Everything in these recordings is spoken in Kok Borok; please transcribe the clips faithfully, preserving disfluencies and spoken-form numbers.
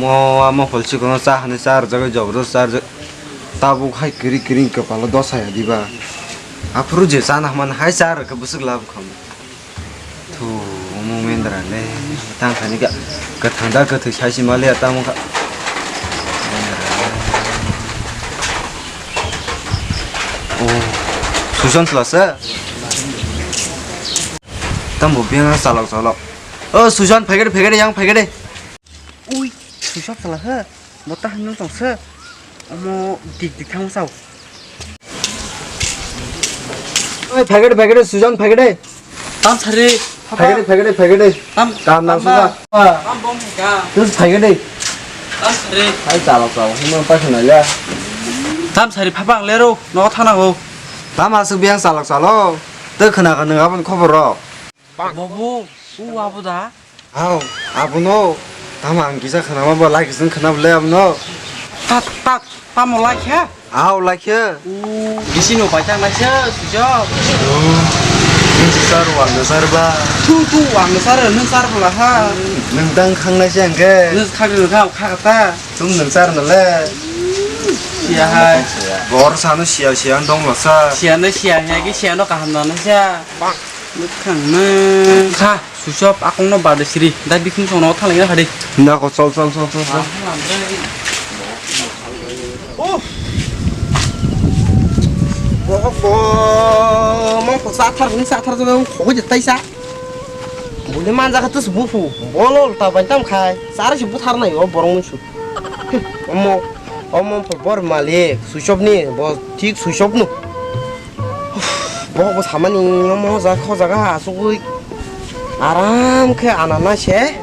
O, amo pholsi kono cha hani cha rwjagwi joboro cha rwjak. Tabuk hai kiring kiring kwpalo dosa ya diba. Aphuru je chana hwnmani hai cha rwkhe bwswk lab khamu. Thu, omo mendra le. Tang thani ka kwthang da kwthwi sai si mali ya tamo kha. O, Sujon sala se. Tambo biang salok salok. O, Sujon, phaikade, phaikade, yang phaikade. Ui, Sujon sala he. Bo ta hwnwi tong se. Omo dik dik thang sao. Oi, phaikade, phaikade, Sujon, phaikade. Tam sari, phapa. Phaikade, phaikade, phaikade. Tam, Kam nang tam suka. Ba. Tam bom ka. Terus phaikade. Tam sari. Hai, chalok, chalok. Himo pa khna ya. Tam sari, phapa, ang lero, no thana go. Tam asuk biang chalok, chalok. Te khna ka nang abon khobor rok. Bobo, u abo da? Aw, abono. Tamo ang kisa khwnama bo lai kising khwna bwle abono. Tak, tak, tamo lai khe? Aw, lai khe. U, bisi no pai tang lai se, sujok. Nung sar wang no sar ba. Tu, tu, wang no sar, nung sar bwla ha. Nung dang khang lai se ang khe. Nung khang nung khang kha ta. Tum nung sar no le. Siya hai. Bor sano siya siya dong lo sa. Siya no siya hai ki siya no kaham no sa. Bwkhang na. Kha, switch off, akong no bade siri. Da bikhung song no thang lagi na phadi. Na ko, chol, chol, chol, chol, chol. Oh. Bohok bo, mong ko sa thar ni sa thar jong ko je tai sa. Bole manja kha tus bu phu. Bolo ta ban tam khai. Sar si bu thar nai o borong mun su. Omo, omo bor malik, switch off ni, bo thik switch off no. Bo bo samani omo ja kho jaga asugwi aram khe anana se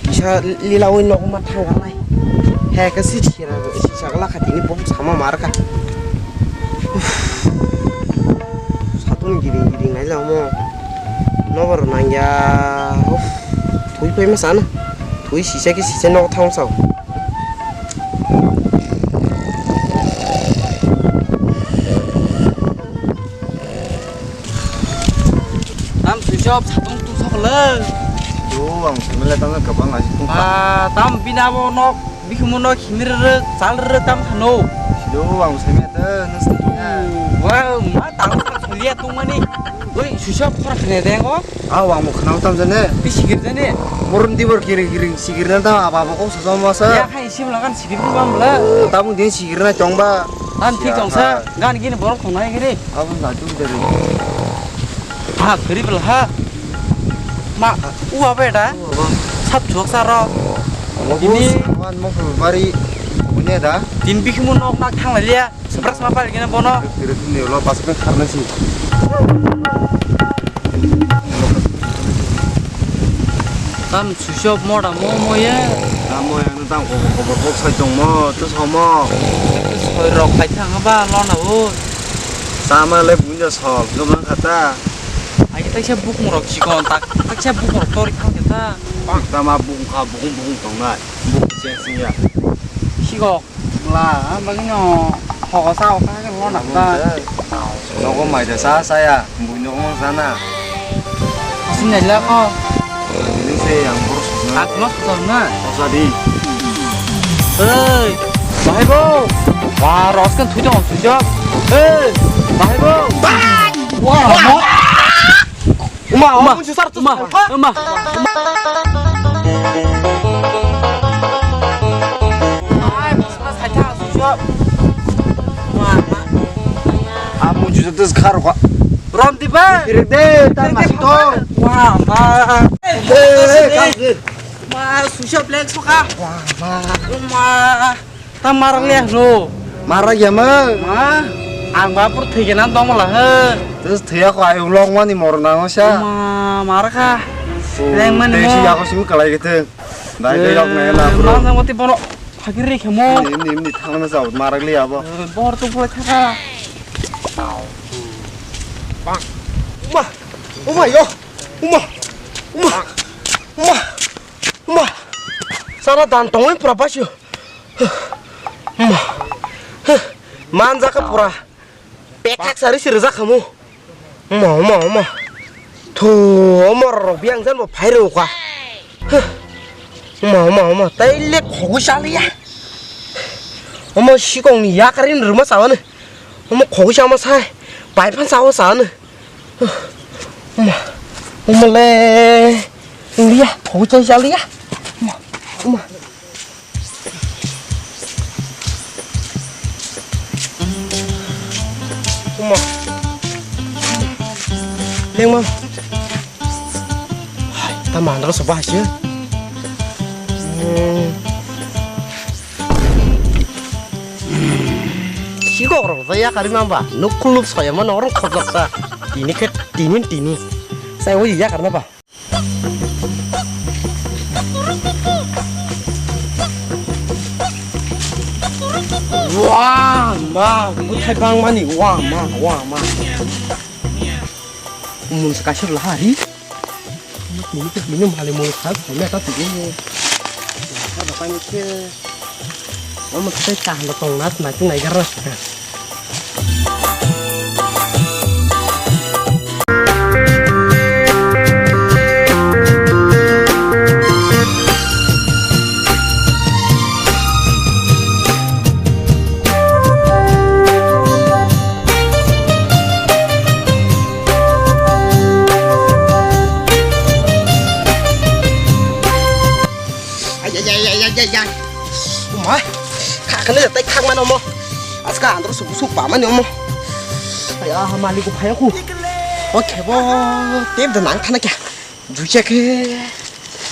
kisa lilawi nok ma thang galai. He khe si sira si sagla kha tini bo sama mar kha. Satun giring giring nai la omo. Nobor nangya. Thui pai ma sana. Thui sisa khe sisa nok thang sao. Tam swisop satung tu sok le. Tu ang semele tam kabang lagi tu. Ah, tam bina bo nok, bikhumu nok himir re, sal re tam khano. Tu ang semele te nasi tu. Wah, ma tam solia tu mani. Oi, swisop khor khne deng o. Ah, wang mo khna tam jane. Pi sikir jane. Morun dibor kiri kiri sikir na tam aba aba ko sosok masa. Ya khai sim lagan sikir tu bam le. Tabung din sikir na chong ba. Tam thik tong sa. Gan gini borok khong nai giri. Abo na tu dari. Ha, giri bel ha. Ma, u apa ya da? Sap chuak sa ro. Ini wan mo bari. Ini da. Tin bikhimu nok nak thang liya. Sebelas apa lagi na bono? Kiri sini lo pas kan karena sih. Tam swisop moda mo mo ye. Tam mo yang tam ko ko ko ko sai tong mo tu somo. Soi rok khai thang ba lo na bo. Sama le bunja sol gobang khata. Ai taksa bukung rok chikon tak taksa bukung rok tori khang ta. Tama bukung kha bukung bukung tongnai. Bukung cheng sing ya. Sikok. Bla, ang bagwi no hogo sa o kha khe lona ta. Nogo mai da sa sa ya, bui nogo sa na. Sini la ko. Ini se yang burus na. Aku lo sa na. Sa di. Hei, bahai bo. Wah, ros kan thui dong, thui jok. Hei, bahai bo. Wah, mo. Uma, uma, uma, uma. Ai, mas, mas, hai, thang, sujok. Uma, uma. Amu juta tes khar kwa. Rom di ba. Direk de, tan mas to. Uma, uma. Eh, eh, eh, kas de. Uma, sujok black soka. Uma, uma. Uma. Ta marak liya hwno. Marak ya ma. Ma, ang ba pur thwi gana tong mala he. Tes thwi ya ko ai ulok mani mor na sa. Ma, marak kha. Leng mani mo. Tesi ya ko simi kalai gete. Dai dai yok na na bro. Ma, nang mati bono phagir ri khemo. Ni ni ni thang na sa marak liya bo. Bor tu bor kha. Uma, uma yo. Uma. Uma. Uma. Uma. Sara dan tongwi pura basio. Ma. Manjak kha pura. Pek thak sari siri jak khamu. Ma, ma, ma. Thu, omor rok biang jan bo phai rw kha. Oma, oma, oma, taile khogwi chaliya. Omo sikongni yakarni rwma chawano. Omo khogwi chama sai. Bai phan chawo chawano. Oma, oma le. Liya, khogwi chai chaliya. Oma, oma. Uma. Lengma. Hai, ta mandra so bahasya. Hmm. Sikok rok ta yakarwi mamba. Nuk khulup soya mano orang khotlok ta. Tini khe tini tini. Sai oi yakarna ba. Wah, ma, bwthai bangmani, wah, ma, wah, ma. Mun se kaisa lahari. Ini ke ini mali mun sa, kami atas ini. Apa ini ke? Mun sa kahlo tong nas, naitung naigar nas. Ai, ai, ai, ai, ai, ai, ai. Uma, kha khane tai khak mano mo. Aska andro suk suk pa mani omo. Ai, ah, malik ko phaya ku. O khebo, tep da nang thana kya. Juicha khe.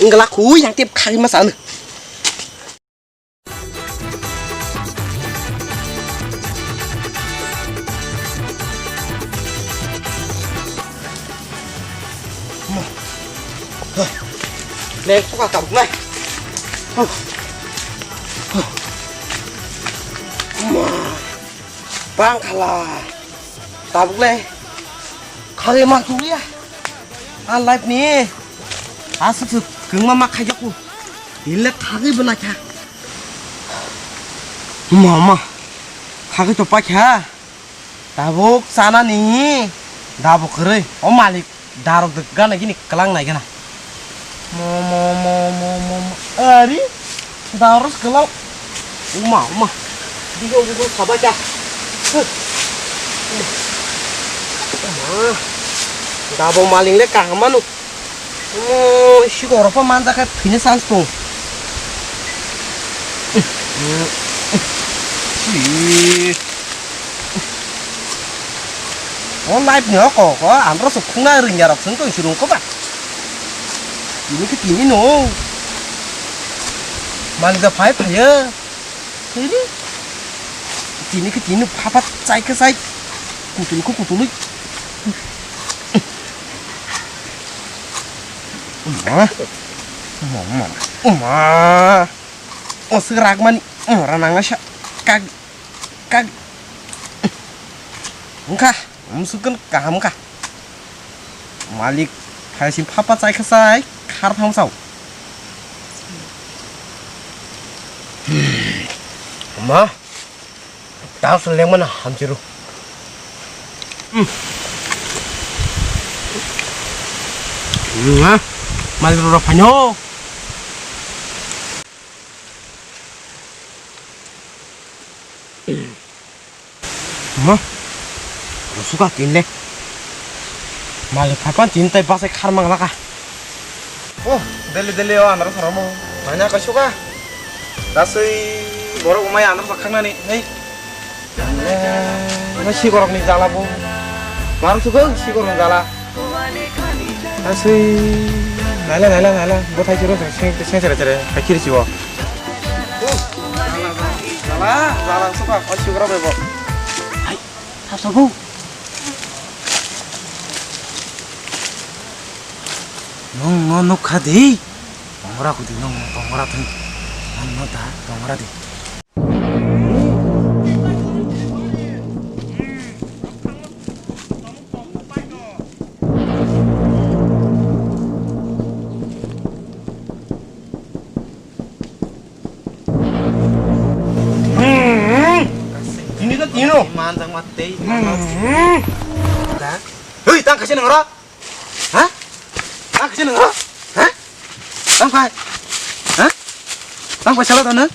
Ingla khu yang tep khak ma san. Neng suka tabuk nai. Ma, bang khala. Tabuk le. Khale ma kuya. A life ni. Asuk suk kengma ma khajaku. Ile thagi bena kha. Ma, ma. Thagi to pa kha. Tabuk chana ni. Dabuk khrwi. O malik. Darok de gana gini kelang nai gana. Mo, mo, mo, mo, mo, mo. Ari, darok kelang. Uma, uma. Bigo, bigo, sabaka. Huh. Uma. Dabo maling le kaham manu. Oh, si goro pa manja khe finish chance tong. Si. O life ni o kok o andro se khungna rwngya rok song tong sirung koba. Tini khe tini no. Malik da phai phaiya. Tini. Tini khe tini phapha chai khe chai. Kutul khe kutului. Uma. Uma, uma. Uma. O sik rak mani. Uma, ranang asa. Kag. Kag. Wngkha, wngsukkun kaham wngkha. Malik, phaisin phapa chai kha chai, khar tham sao. Ma, ta se lengmana hamchiru. Ma, Malik rora phanyo. Ma, suka tin le. Malik phapan tin tai basai khar mang laka. Oh, deli deli o andro soromo. Manya ka suka. Dasui borok umai andro sakhang nani. Hei. Eh, na sikorok ni jala bo. Mar suka sikorok ni jala. Asui, naila, naila, naila. Bo thai chiro, seng, seng, seng, sere, sere. Hai kiri chibo. Jala, jala, suka, o sikorok bai bo. Hai, sab sabo. Nong no nukha di. Tongra kudi nong, tongra thung. Nong no da, tongra di. Tini to tino. Manjang ma tei. Da. Hei, tang kasi nang ro. Ha? Tang kasi nang ro. Ha? Tang kai. Ha? Tang paisa la tano.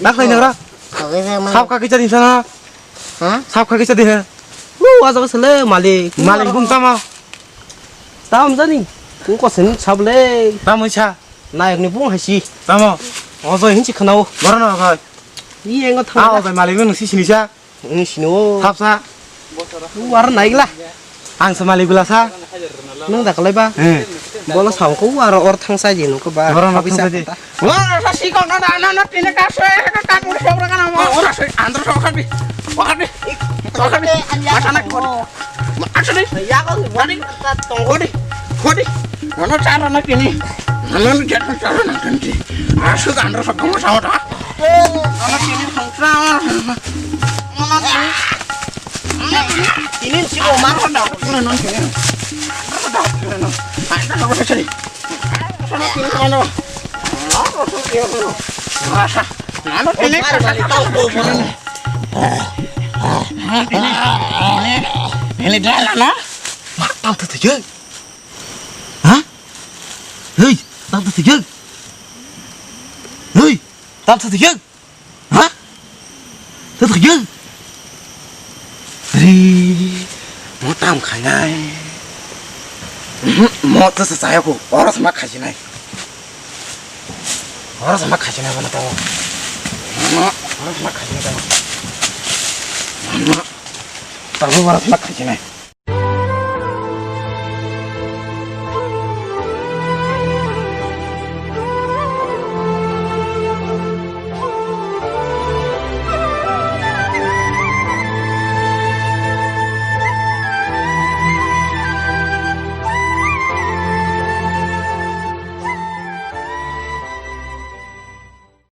Tang khai nagra. Sab kha kicha din sana. Ha? Sab kha kicha din. Lu wa jaga sele malik. Malik bung tama. Tam jani. Ku kosen sable. Tam cha. Nayok ni bung haisi. Tamo. Ojo hinchi khanao. Borno khai. Ni engo thang. Ah, ojo malik nung si sini cha. Wng sini o. Thapsa. War naigla. Ang sa malik bwla sa. Nung da kalai ba. Eh. Bola sa ko war or thang sa je nung ko ba. Oro no thang sa je. War sa si ko na na na tine ka se ka ka ko so ra ka na. Oro se andro so ka bi. Wa ka bi. Wa ka bi. Ma sa na ko. Ma sa ni. Ya ko. Wa ni. Hodi. Hodi. Mano chara na tini. Mano jatno chara na tini. Asu andro so ko sa ta. Mano tini thang sa. Tinin si bo mar. Ini dala na. Mak tam tu tu je. Ha? Hei, tam tu tu je. Hei, tam tu tu je. Ha? Twi thwk jwk? Ri, mo tam khainai. Mhm, mo twi sa chaya ko, oro sama khaijinai. Oro sama khaijinai bono to. Mo, oro sama khaijinai to. Mo, tabo oro sama khaijinai.